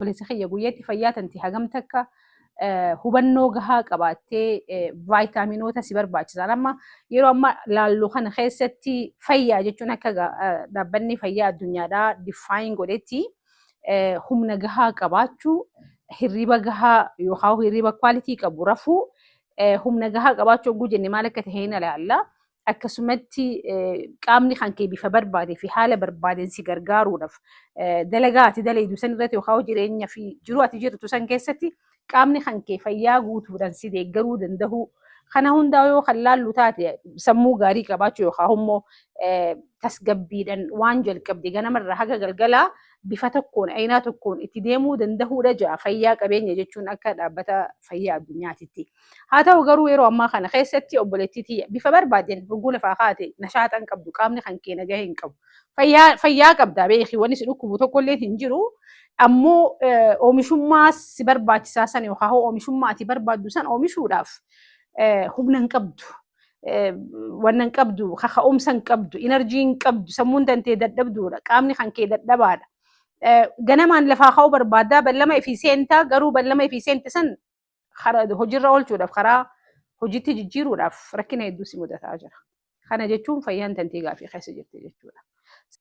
Obboleessa kiyya, guyyaatti fayyaa tanti hagam takka hubannoo gahaa qabaattee vaayitaaminoota si barbaachisan? Amma yeroo amma laallu kana keessatti fayyaa jechuun akka dhaabbanni fayyaa addunyaadhaa define godhetti humna gahaa qabaachuu, hirriba gahaa yookaan hirriba quality qabu rafuu. Humna gahaa qabaachuu hogguu jenne maal akka ta'e hin ilaalla. Akkasumatti qaamni kan kee bifa barbaadee fi haala barbaadeen si gargaaruudhaaf, dalagaa ati dalaydu san irratti yookaan jireenya fi jiruu ati jirtu san keessatti qaamni kan kee fayyaa guutuudhaan si deeggaruu danda'u. Kana hundaa yoo kan laallu taate, sammuu gaarii qabaachuu yookaan immoo tasgabbiidhaan waan jalqabde ganamarraa haga galgalaa bifa tokkoon, aynaa tokkoon itti deemuu danda'uudha ja'a fayyaa qabeenya jechuun akka dhaabbata fayyaa addunyaatitti. Haa ta'u garuu, yeroo ammaa kana keessatti, obboleettii tiyya, bifa barbaadeen hogguu lafaa kaate nashaaxa hin qabdu, qaamni kan kee nagaa hin qabu. Fayyaa qabdaa beeki, wanni si dhukkubu tokkollee hin jiru. Ammoo oomishummaa si barbaachisaa san yookaan oomishummaa ati barbaaddu san oomishuudhaaf humna hin qabdu. Wanna hin qabdu, kaka'umsa hin qabdu, energy hin qabdu, sammuun tantee dadhabduudha, qaamni kan kee dadhabaadha. Ganamaan lafaa ka'uu barbaaddaa, ballama ifii seentaa, garuu ballama ifii seente san hojiirra oolchuudhaaf, karaa hojiitti jijjiiruudhaaf rakkina hedduu si mudataa jira. Kana jechuun fayyaan tantee gaafii keessa jirti jechuudha.